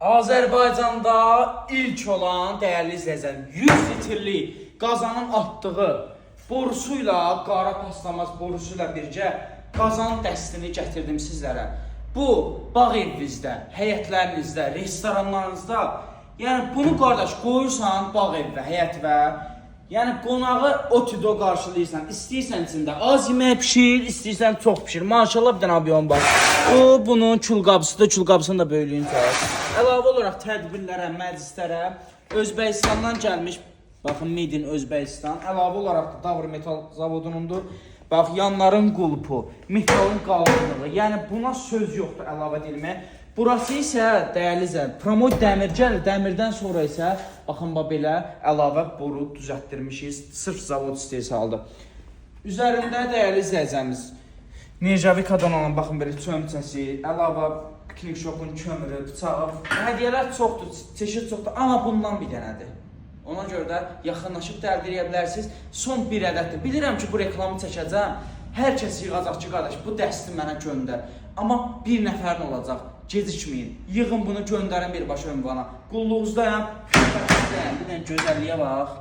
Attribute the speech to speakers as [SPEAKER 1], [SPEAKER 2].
[SPEAKER 1] Azərbaycanda ilk olan dəyərli izləyicilər 100 litrlik qazanın atdığı borusu ilə, qara paslamaz borusu ilə birgə qazan dəstini gətirdim sizlərə. Bu bağ evinizdə, həyətlərinizdə, restoranlarınızda, yəni bunu qardaş qoyursan bağ evə, həyətvə, yəni qonağı o tüdo qarşılayırsan. İstəyirsən içində az yemək bişir, istəyirsən çox bişir. Maşallah bir dənə abiyon var. Bu bunun külqabısıdır. Külqabısının da böyüklüyünü çək. Əlavə olaraq tədbirlərə, məclislərə Özbəkistandan gəlmiş, baxın Made in Özbəkistan. Əlavə olaraq da Davr Metal zavodunundur. Bax yanların qulpu, metalın qalınlığı. Yəni buna söz yoxdur əlavə edilməyə. Burası isə dəyərli izləyicilər, promoy dəmirgəl, dəmirdən sonra isə baxın bax belə əlavə boru düzəltdirmişik. Sırf zavod istehsalıdır. Üzərində dəyərli izləyicilərimiz Nerjavikadan olan baxın belə çömçəsi, əlavə piknik şopun kömürü, bıçağı, hədiyyələr çoxdur, çeşid çoxdur, amma bundan bir dənədir. Ona görə də yaxınlaşıb da əldə edə bilərsiniz. Son bir ədəddir. Bilirəm ki, bu reklamı çəkəcəm. Hər kəs yığacaq ki, qardaş, bu dəsti mənə göndər. Amma bir nəfərin olacaq. Gecikməyin. Yığın bunu göndərin birbaşa ünvana. Qulluğuzdayam, xidmətinizəyəm. Bir dənə gözəlliyə bax.